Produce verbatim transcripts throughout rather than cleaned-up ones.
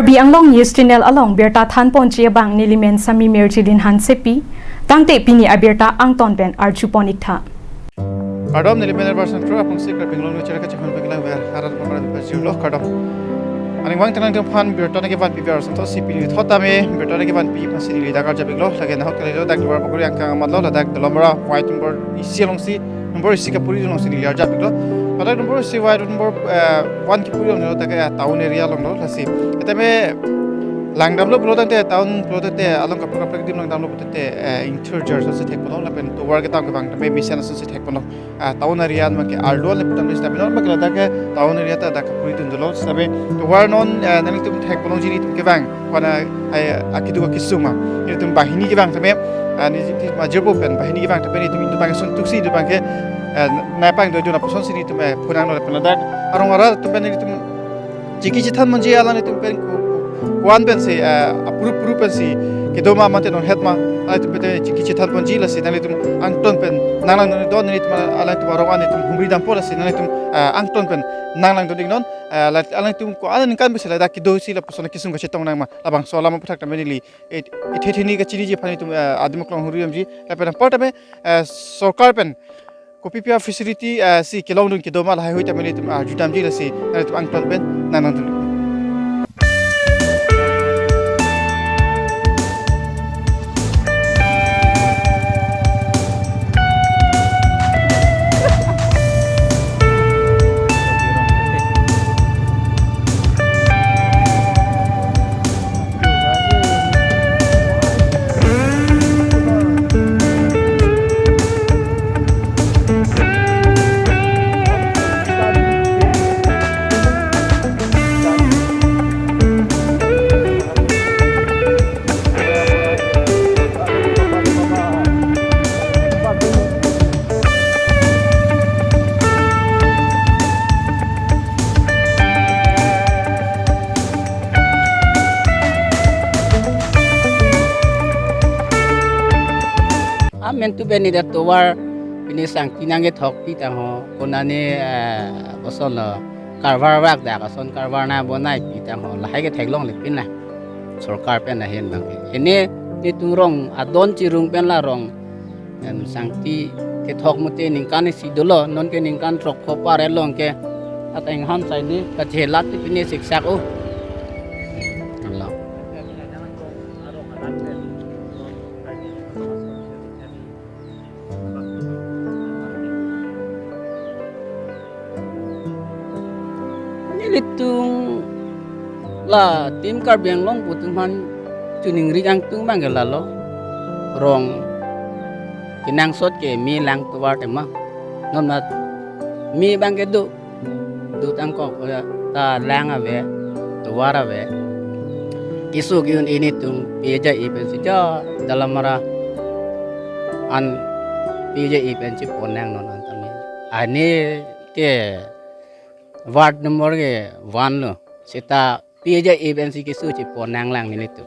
Karbi Anglong News Channel along birta thanponji abang nelimen Sami Mirjilin Hansepi, tangte pini abirta angton pen arjupon iktha. Kardom, nelimen Erbar Sangkro, aphrangsi Karbi Anglong News Channel kachephan paglang ver, harat pangkaran pajirlo, kardom. Aning vang tenang temphan birta nangkevan pipi arsam to si pini thot tame birta nangkevan pi pasi neli dak arjap iklo, lake nahok kali lo dak Duar Bagori angkang amat lo, ladak Dolamara ward number isi alongsi, number isi kapuri alongsi neli arjap iklo. Ladak number isi ward number, eh, one kipuri along lo, dak, eh, town area along lo, lasi. Tame langdamlo pulo tangte, town pulo tangte, along kaprek kaprek adim langdamlo pulo tangte, eh, ingthur jar ason si thekponlo, lapen tovar ketang kevang tame mesen ason si thekponlo. Ah, town area an abangke arlo le putan bis tapi non abangke ladak ke town area ta dak kapuri dun dolo. Tapi tovar non, eh, nanglitum thekponlongji nelitum kevang. Kona, eh, akidu akisung ma. Nelitum banghini kevang tame, ah, nelitum majirpo pen banghini kevang tame nelitum itum bang sun tuksi itum bangke, eh, naipang do jona puson si nelitum, eh, phunanglo pen ladak arong arat atum pen nelitum chingki chethanponji alanglitum pen ko-, ko-, ko-an pensi, eh, apuru puru pensi kedo ma mate non het ma, alanglitum pen chingki chethanponji lasi nanglitum angton pen nanglangdun iknon, nelitum alanglitum arong an nelitum humri dampo lasi nanglitum, eh, angton pen nanglangdun iknon, eh, la-, alanglitum ko-an aningkan pensi ladak kedo si lapuson akisung kachetong nang ma, labangso alam aphuthak tame neli, eh, eh, the the ni kachiniji aphan nelitum, eh, adim aklong humri damji, lapen apor tame, eh, sorkar pen kopi pi a-facility, eh, si kelongdun kedo ma lahai hui tame nelitum, ah, arjudamji lasi, nanglitum angton pen nanglangdun. Amen tu beni da tovar pini sangti nangkethok pi tang ho, konane, eh, kosonlo karvar vak dak ason karvar nangbonaiji tang ho, lahai ke theklongle pin na. Sorkar pen ahin abang. Ene netum rong adon chirung pen la rong, em, sangti kethok mute ningkan isi dolo, non ke ningkan throk pho par elong ke. Ateng han sai ni kachelat ti pini siksak o. Alo. Nelitum la Team Karbi Anglong pu atum aphan choningri kangtung abangke lalo. Rong kenangsot ke me lang tovar tema. Non ma me abangke do. Do tangkok, eh, ta lang ave, tovar ave. Keso ke-un-e netum P J E pensi jo Dolamara an P J E pensi pon nang non an tame. Ani ke ward number ke one lo. Seta P J E pensi keso chepon nanglang netum.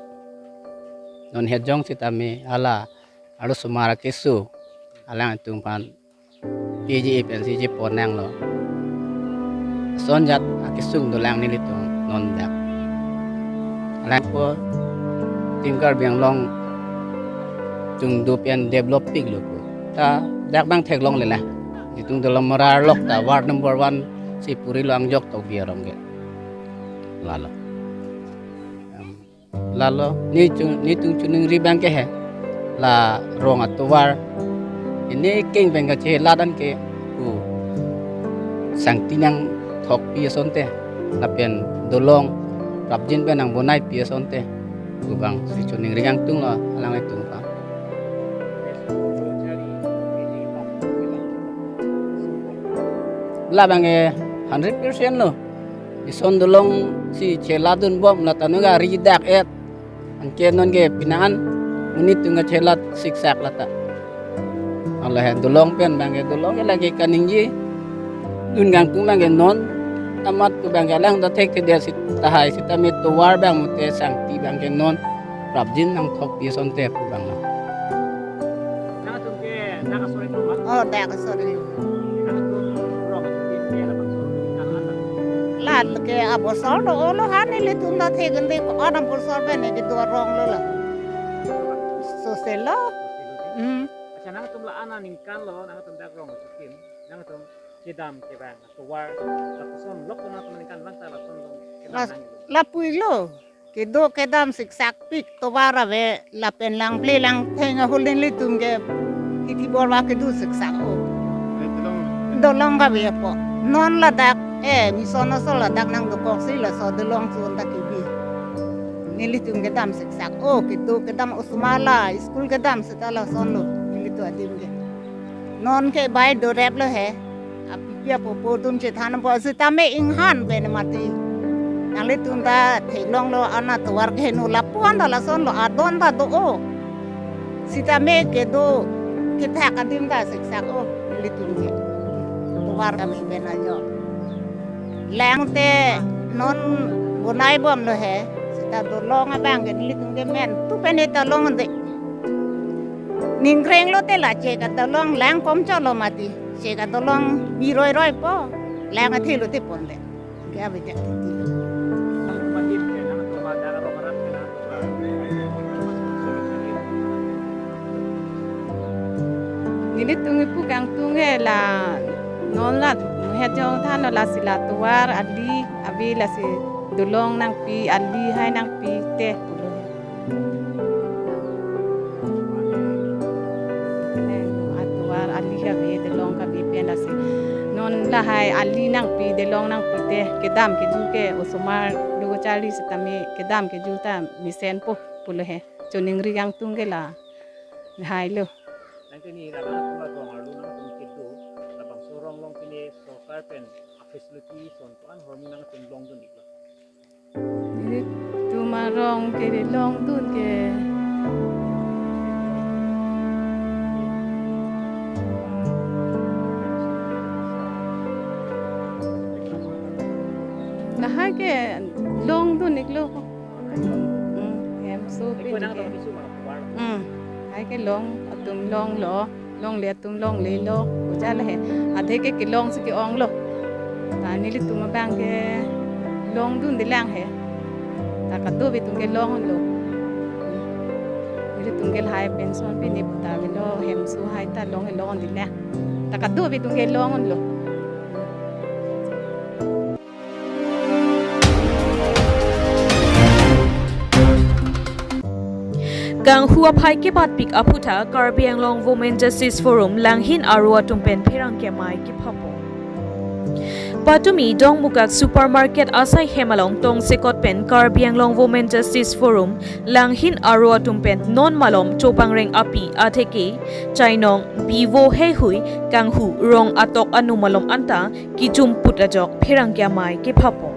Non het jong seta me hala arlosomar akeso alangtum aphan P J E pensi chepon nanglo. Ason jat akesung dolang nelitum non dak. Alangpo Team Karbi Anglong atum do pen develop piklo ko. Ta dak abang theklongle la. Netum Dolamara arlok ta ward number one si puri lo angjok Tokbi arong ke. Lalo. Em, Lalo, netum, netum choningri abangke he. La rong atovar. Ene keng pen kachelat an ke. Ku. Sangti nangthokpi asonte. Lapen dolong. Prapjin pen nangbonaipi asonte. Ku abangsi choningri kangtung lo, alanglitum aphan. Labangke hundred percent lo. Ison dolong si cheladunbom la tanu gari dak et. Anke non ke pinaan monit atum kachelat siksak lata. Ala he dolong pen abangke dolong ke lake kaningje. Dun kangtung abangke non amat pu abangke alang ta thekthedet si tahai seta me tovar abang mute sangti abangke non prapjin nangthokpi asonte pu abang lo. Nangtum ke dak asor ri ma? Oh, dak asor ri. Nangtum rong ati ke la bang sor ri kan la. Lake abosor do-olo ha nelitum ta thekdunde ko-an abosor pen ne kedo arong lo la. Sose lo. Hmm. Accha, nangtum la-an aningkan lo, nangtum dak rong chikim, nangtum kedam kevang, tovar, lapuson lok ko nangtum aningkan vang ta lason long kedam Las-, nanglo. Lapuilo. Kedo kedam siksak pik, tovar ave lapen lang ple lang theng ahul nelitum ke hithi borwa kedo siksak o. Dolong kave po. Non ladak, eh, Mission Asol ladak nangdokok si laso dolong chun ta kebi. Nelitum kedam siksak o, kedo kedam osomar la, school kedam seta lason lo, nelitum adim ke. Non ke bai dorep lo he. Apipi apopo atum chethan po sitame inghan pen mati. Nanglitum ta theklonglo, ana tovar keheno lapu-an ta lason lo, adon ta do-o. Sitame kedo kethak adim ta siksak o, nelitum ke. Tovar kami pen ajo. Lang te non bonai bom lo he. Seta dolong abang ke nelitum ke men tu pen eta longde. Ningkreng lote la chek adolong lang kom cholo mati. Chek adolong bi roi roi po. Lang athe lote ponde. Ke ave jak titi. Nelitum ipu kangtung ke la non la het jong than lo, lasi la tovar ali ave, lasi dolong nangpi, ali hai nangpi te pulo. Atovar ali kave, dolong kave pen lasi. Non lahai ali nangpi, dolong nangpi te, kedam keju ke osomar do charli sitame kedam keju ta mesenpo pulo he. Choningri kangtung ke la hai lo. Nangke ni rang atum arong arlo nangtum kedo, labangso arong along pine sorkar pen a-facility son ko-an hormu nangtum longdun iklo. Nelitum arong ke longdun ke. Lahai ke longdun iklo. Hmm, hem so pin ke. Hmm, hai ke long, atum longlo, longle atum longlelo, puja le he. Adhe ke kelong si ke-onglo. Ta nelitum abang ke longdunde lang he. Ta kadokave atum ke longlo. Nelitum ke lahai pension pine puta avelo, hem so hai ta long longde lang. Ta kadokave atum ke longlo. Kanghu aphai kebatpik aphutha Karbi Anglong Women Justice Forum Langhin aro atum pen pherangke amei kephapo. Patumi Dongmukak Supermarket asai hem along tongsekot pen Karbi Anglong Women Justice Forum Langhin aro atum pen non malom chopangreng api atheke chainong bivo heihui kanghu rong atok anu malom anta kichumput ajok pherangke amei kephapo.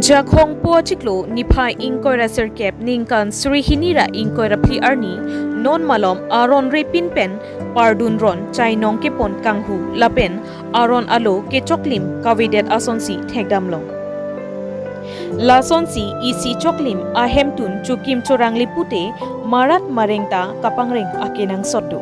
Jakhong po achiklo niphai ingkoi ra sirkep ningkan suri hini ra ingkoi ra phli arni non malom aron repin pen pardun ron chainong kepon kanghu lapen aron alo kechoklim kavedet asonsi thekdamlong. Lasonsi isi choklim ahemtun chokim chorangli pute marat mareng ta kapangreng akenangsot do.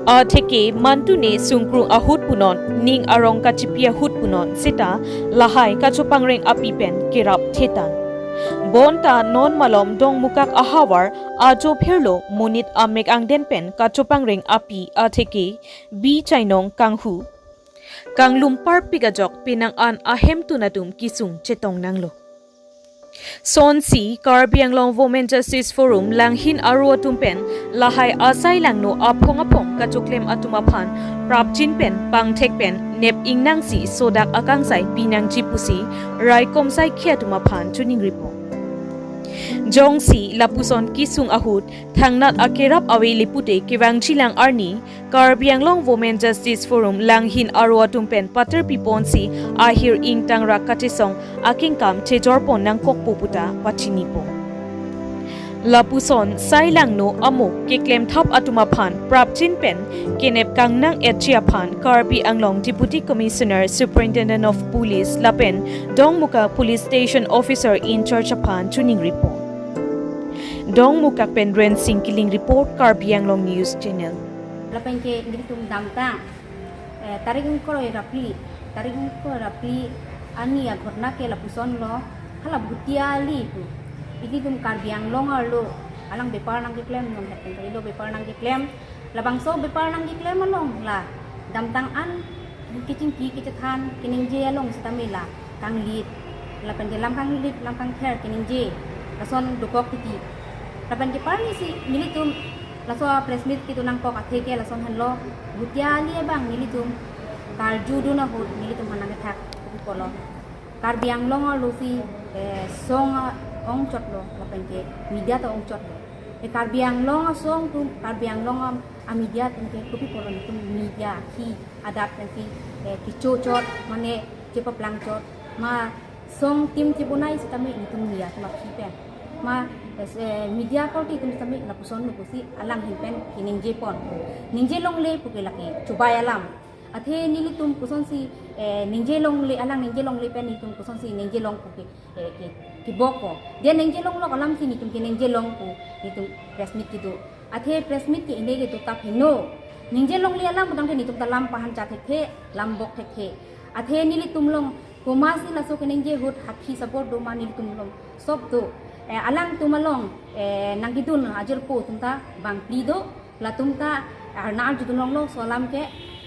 Atheke mantune sungkrung ahut punon, ning arong kachipi ahut punon seta lahai kachopangreng api pen kerap thetan. Bonta non malom Dongmukak ahavar ajo phirlo monit amek angden pen kachopangreng api atheke bi chainong kanghu kanglum parpik ajok penang an ahemtun atum kesung chetong nanglo. Sonsi Karbi Anglong Women Justice Forum Langhin aro atum pen lahai asai langno aphong aphong kachoklem atum aphan prapjin pen pangthek pen nep ingnangsi sodak akangsai pinangji pusi raikom saikhi atum aphan choningripo. Jongsi lapuson kesung ahut thangnat akerap ave le pute kevangjilang arni Karbi Anglong Women Justice Forum Langhin aro atum pen paterpi ponsi ahir ingtang rak kachesong akengkam chejor pon nangkokpo puta pachinipo. Lapuson sai langno amuk keklem thap atum aphan prapjin pen kenep kangnang etji aphan Karbi Anglong Deputy Commissioner, Superintendent of Police lapen Dongmukak Police Station Officer in Charge aphan choningripo. Dongmukak pen Rensing Killing report, Karbi Anglong News Channel. Lapen ke nelitum damtang, eh, tarik ingkoi ra phli, Tarik ingkoi ra phli arni aghotona ke lapuson lo, hala Bhutia Ali pu. Ilitum Karbi Anglong arlo alang bepar nangkeklem, non het pen kalilo bepar nangkeklem. Labangso bepar nangkeklem along la damtang an kechingki kechethan keningje along sitame la kanglit, lapen ke lam kanglit lam kangther keningje, lason dokok titi. Lapen ke arnisi nelitum laso press meet kedo nangkok athe ke lason henlo, Bhutia Ali abang nelitum karjudun ahut nelitum aphan nangkethak kopi pulo, Karbi Anglong arlo si, eh, song ongchotlo, lapen ke media ta ongchotlo. Eh, Karbi Anglong asong atum, Karbi Anglong a, amedia atum ke kopi pulo, nelitum media aphi adap pen si, eh, kechochot, mane chepaplangchot, ma song tim chebonai sitame nelitum media atum aphi pen, ma, eh, media authority atum sitame lapuson lo pusi alang ahin pen keningjepon. Ningje longle pu ke lake chubai alam. Athe nelitum kosonsi, eh, ningje longle, alang ningje longle pen nelitum kosonsi ningje long pu ke, eh, ke, kebok ko. Dia ningje longlo alam si nelitum keningje long pu nelitum press meet kedo. Athe press meet ke-ine ke do ta pheno. Ningje longle alam putangte nelitum ta lam pahan cha thekthe, lam bok thekthe. Athe nelitum along komatsi laso keningje ahut hakhi sabor do ma nelitum along sob do. Eh, alangtum along, eh, nangkedun ajirpo atum ta bangphli do. Latum ta arna arjudun longlo laso alam ke.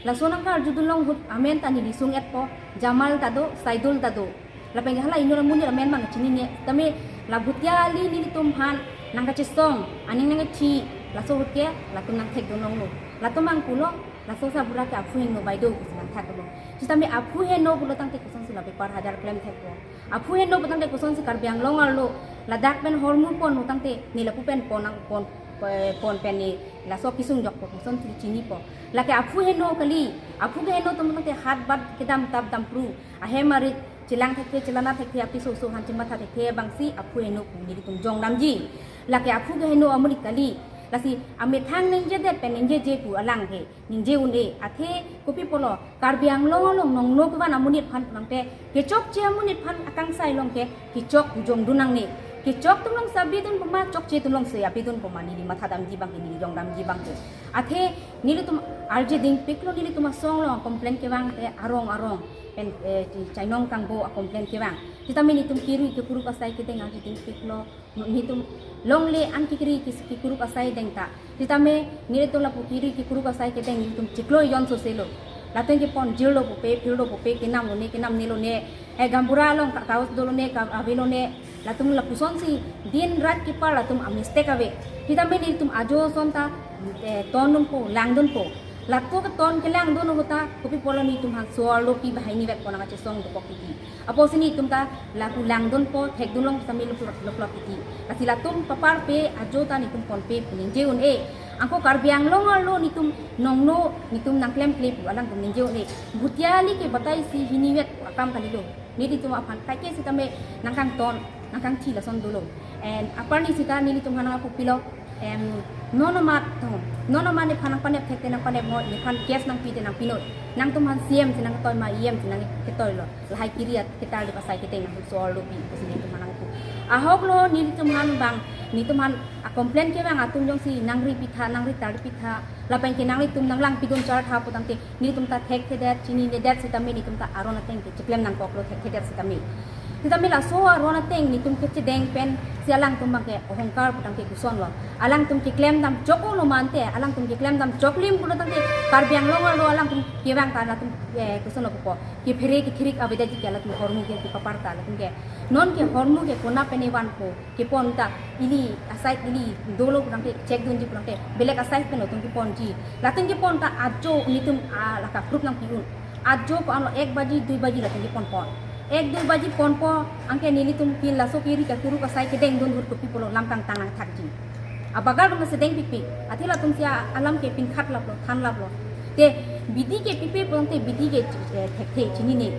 Laso nangkarjudun long ahut amen ta neli sung-etpo. Jamal ta do, Saidul ta do. Lapen ke hala inut amonit amen bang chinine. Tame la Bhutia Ali nelitum aphan nangkachesong, aning nangkathi, laso ahut ke latum nangthekdun longlo. Latum bang pulo, laso asarbura ke aphu heno bai do pusi nangthaklo. Sitame aphu heno pulo tangte kosonsi la bepar hajar klem thekpo. Aphu heno putangte kosonsi Karbi Anglong arlo ladak pen hormu pon putangte ne lapu pen pon nang pon, eh, pon pen ne laso kesung jokpo, kosonsi chinipo. Lake aphu heno kali, aphu keheno atum tangte hat bat kedam tap dam pru, ahem arit chelang thekthe, chelana thekthe, apiso oso aphan chematha thekthe abangsi aphu heno pu nelitum jongdamji. Lake aphu keheno amonit kali. Lasi amethang ningjedet pen ningjeje pu alang ke ningje un-e. Athe kopi pulo, Karbi Anglong along nongno kevan amonit aphan pulangte, kechokche amonit aphan akangsai along ke kechok kejongdun nangne. Kechok atum alongsi abidunpo ma, chokche atum alongsi abidunpo ma, neli mathadamji bang ke, neli jongdamji bang ke. Athe nelitum arje dingpiklo, nelitum asong along complain kevang te arong arong pen, eh, Chainong Kangbo a-complain kevang. Sitame nelitum kiri kekuruk asai kedeng arje dingpiklo. Nelitum longle an kekiri kis-, kekuruk asai deng ta. Sitame nelitum lapu kiri kekuruk asai kedeng nelitum chiklo ejon sose lo. Latum kepon jirlo pupe, phirlo pupe, kenam lone, kenam ne lone, eh, gaonbura along ka-, kaos dolone, ka-, avelone. Latum lapusonsi din rat kepar latum a-mistake ave. Sitame nelitum ajo ason ta, eh, tondunpo, langdunpo. Latum keton kelangdun ahut ta kopi pulo nelitum aphan so-arlo pi bahai ni vek ponang achesong dokok titi. Apotsi nelitum ta lapu langdunpo, thekdun long sitame luplok luplok titi. Lasi latum paparpe ajo ta nelitum ponpe pu ningje un-e. Anke Karbi Anglong arlo nelitum nongno nelitum nangklemkle pu alangtum ningje un-e. Bhutia Ali ke batai si hini vek akam kalilo. Nelitum aphan kaike sitame nangkangton, nangkangthi lason dolo. And aparni sita nelitum aphan nangkupilo. Em, non amat, oh, non amat nephan nangpanep thekte nangpanep noi, nephan case nangpi te nangpi noi. Nangtum aphan C M si nangtoi ma, E M si nangketoi lo. Lahai kiri at ketar di pasai keteng nangtum so-arlo pi, pusi nelitum aphan nangpu. Ahok lo nelitum aphan bang, nelitum aphan a-complain kevang atum jongsi nangri pitha, nangri tar pitha, lapen ke nanglitum nanglangpidun chartha putangte, nelitum ta thekthedet, chininedet sitame nelitum ta aron ateng ke chiklem nangkoklo thekthedet sitame. Sitame laso aron ateng nelitum kechedeng pensi alangtum bang ke ohongkar putangte kosonlo. Alangtum keklem dam chok lo mante, alangtum keklem dam choklim pulo tangte Karbi Anglong arlo alangtum kevang ta latum, eh, kosonlo pupo. Kephere kethirik avedetji ke latum hormu ke kepapar ta latum ke. Non ke hormu ke konat pen ne vanpo. Kepon ta ili asai ili dolo putangte check dunji putangte belek asai pen latum keponji. Latum kepon ta ajo nelitum, ah, laka proof nangpi un. Ajo ko-an lo ek baji, dui baji latum keponpon. Ek dui baji ponpo, anke nelitum kin laso kiri kekuruk asai kedengdun ahut kopi pulo lam kangtang nangthakji. Abagar atum sedeng pikpik. Athe latumsi alam ke pinkhat laplo, than laplo. Te bidi ke pipe putangte bidi ke, eh, thekthe chinine.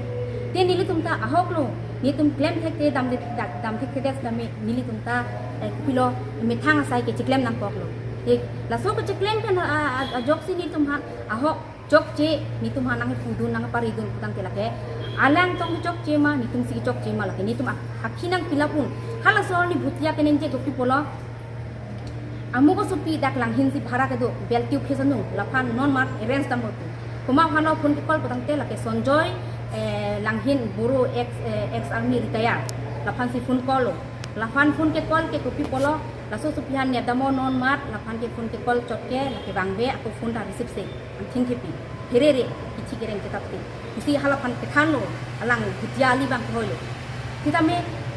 Te nelitum ta ahok lo, nelitum klem thekte dam de, da-, dam thekthedet sitame nelitum ta, eh, kopilo methang asai ke chiklem nangkoklo. Te laso kechiklem pen a, a, a, ajoksi nelitum aphan ahok chokche, nelitum aphan nangpudun nangparidun putangte lake. Alangtum chokche ma, nelitumsi chokche ma lake. Nelitum a, hakhi nangpilap un. Halaso arni Bhutia keningje kopi pulo. Amu kosopi dak Langhin si bhara kedo, bel tube phis anung, laphan non amat arrange dam ahut. Komat aphan lo phone ke-call putangte lake Sonjoy, Eh, Langhin Boro ex, eh, ex army retire. Laphan si phone call lo. Laphan phone ke call ke kopi pulo. Laso sopi aphan nepdamnon mat, laphan ke phone ke call chot ke, lake bang ve, ako phone ta receive se. Angthin thepi. Pherere, kichi kereng chetap te. Isi halaphan kethan lo, alang Bhutia Ali bang kehoi lo. Sitame,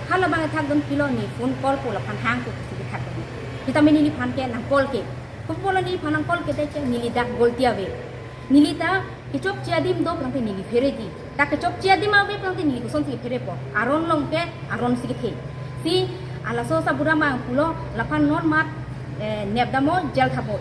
halabang thak dun pilo ne phone call po laphan hang ko isi kethak dun. Sitame neliphan ke nang call ke. Kopi pulo neliphan nang call ke te ke neli dak golti ave. Neli ta kechokche adim do plang te neli phereji. Ta kechokche adim ave plang te neli koson si phere po. Aron long ke aron si kethe. Si halaso sabura mang pulo laphan non mat, eh, nepdamnon jail thapbom.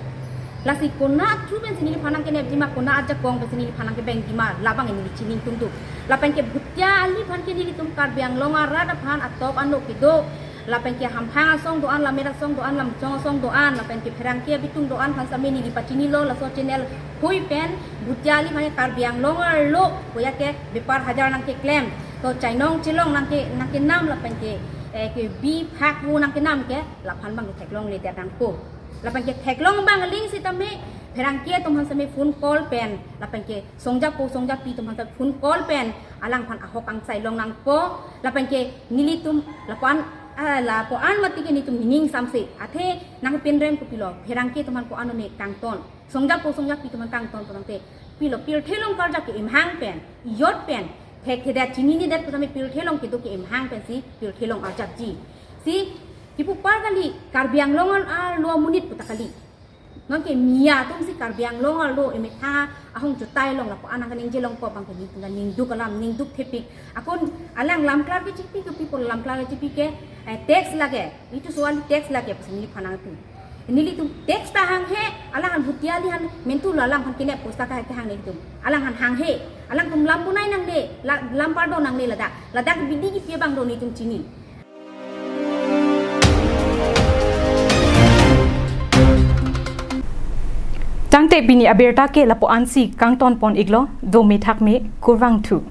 Lasi konat thu pensi neliphan nang kenepji ma, konat ajakong pensi neliphan nang kebengji ma, labang neli chini tum tum. Lapen ke Bhutia Ali aphan ke nelitum Karbi Anglong arat aphan atop ano kedo. Lapen ke hamphang asong do-an, lammet asong do-an, lamchong asong do-an, lapen ke pherangke abitung do-an aphan sitame neli pachini lo laso channel hui pen, Bhutia Ali aphan ke Karbi Anglong arlo, koya ke bepar hajar nang keklem. To chainong chelong nang ke, nang kenam lapen ke, eh, ke bi phak hu nang kenam ke, laphan bang theklongle det nangpo. Lapen ke theklong bang aling sitame, pherangke atum aphan sitame phone call pen, lapen ke songjapo songjapi atum aphan sitame phone call pen, alangphan ahok angsai long nangpo, lapen ke nelitum lapu-an, ah, lapu-an mati ke nelitum nening samse. Athe nang pinrem kopilo, pherangke atum aphan ko-an one kangton. Songjapo songjapi atum aphan kangton plang te. Pilo pirthe long karjap ke-imhang pen, iyot pen, thekthedet chinine det pu tame pirthe long kedo ke-imhang pensi pirthe long arjapji. Si kipu par kali, Karbi Anglong arlo amonit pu ta kali. Nonke Miya atum si Karbi Anglong arlo emethang ahong chutai long lapu-an nang kaningje longpo bang ke nelitum ningduk alam, ningduk thepik. Akun alang lamklar kechipi ke people lamklar kechipi ke, eh, tax lage, itu soal tax lage pusi neliphan nangtum. Nelitum tax ta hanghe, alangphan Bhutia Ali aphan mentu lo alangphan kenep posta ka ke hang nelitum. Alangphan hanghe, alangtum lam bunai nangne, la-, lam pardo nangne ladak. Ladak bidi kipi abang do nelitum chini. Tangte pini abirta ke lapu-an si kangton pon iklo, do me thak me, kurvangthu.